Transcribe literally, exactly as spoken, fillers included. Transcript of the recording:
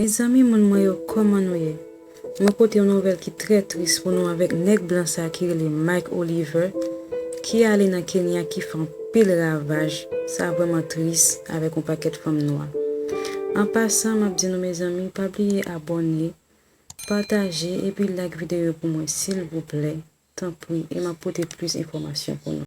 Mezanmi, moun mwen yo, kòman nou ye? Mwen pote yon nouvèl ki trè tris pou nou avèk nèg blan sa ki rele Mike Oliver, ki ale nan Kenya, ki fè anpil ravaj. Sa vrèman tris avèk yon pakèt fanm nwa. An pasan, m ap di nou, mezanmi, pa bliye abòne, pataje epi like videyo pou mwen, silvouplè. Tanpri, e m ap pote plis enfòmasyon pou nou.